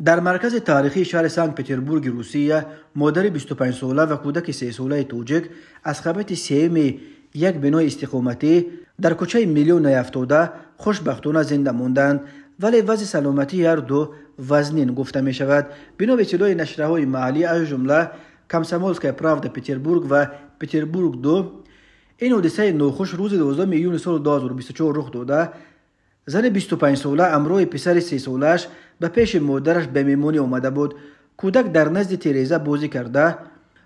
Дар маркази таърихии шаҳри Санкт-Петербурги Русия модари 25-сола ва кӯдаки 3-солаи тоҷик аз қабати сеюми як бинои истиқоматӣ дар кӯчаи Миллионная афтода хушбахтона зинда монданд, вале вазъи саломатии ҳар ду вазнин гуфта мешавад. Бино ба иттилои нашрияҳои маҳаллӣ, аз ҷумла «Комсомольская правда Петербург» ва «Петербург 2», ин ҳодисаи нохуш рӯзи 12 июни соли 2024 рух дода. Зани 25-сола ҳамроҳи писари 3-солааш ба пеши модараш ба меҳмонӣ омада буд. Кӯдак дар назди тиреза бозӣ карда,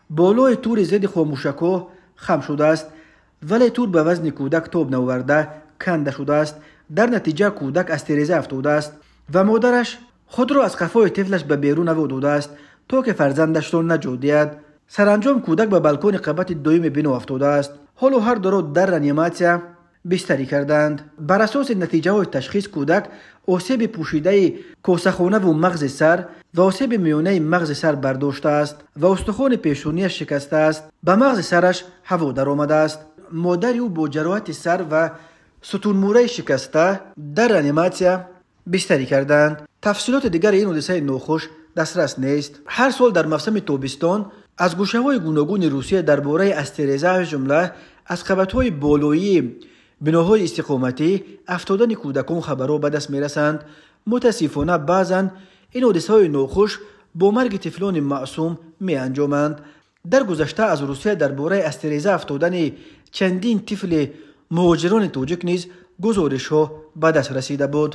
болои тури зидди хомӯшакҳо хам шудааст, вале тур ба вазни кӯдак тоб наоварда, канда шудааст. Дар натиҷа кӯдак аз тиреза афтодааст ва модараш худро аз қафои тифлаш ба берун ҳаво додааст, то ки фарзандашро наҷот диҳад. Саранҷом кӯдак ба балкони қабати дуюми бино афтодааст. Ҳоло ҳар дуро дар реаниматсия бистарӣ карданд. Бар асоси натиҷаҳои ташхис, кӯдак осеби пӯшидаи косахонаву мағзи сар ва осеби миёнаи мағзи сар бардоштааст ва устухони пешонияш шикастааст, ба мағзи сараш ҳаво даромадааст. Модари ӯ бо ҷароҳати сар ва сутунмӯраи шикаста дар реаниматсия бистарӣ карданд. Тафсилоти дигари ин ҳодисаи нохуш дастрас нест. Ҳар сол дар мавсими тобистон аз гӯшаҳои гуногуни Русия дар бораи аз тиреза, аз ҷумла аз қабатҳои болоии биноҳои истиқоматӣ афтодани кӯдакон хабарҳо ба даст мерасанд. Мутаассифона, баъзан ин ҳодисаҳои нохуш бо марги тифлони маъсум меанҷоманд. Дар гузашта аз Русия дар бораи аз тиреза афтодани чандин тифли муҳоҷирони тоҷик низ гузоришҳо ба даст расида буд.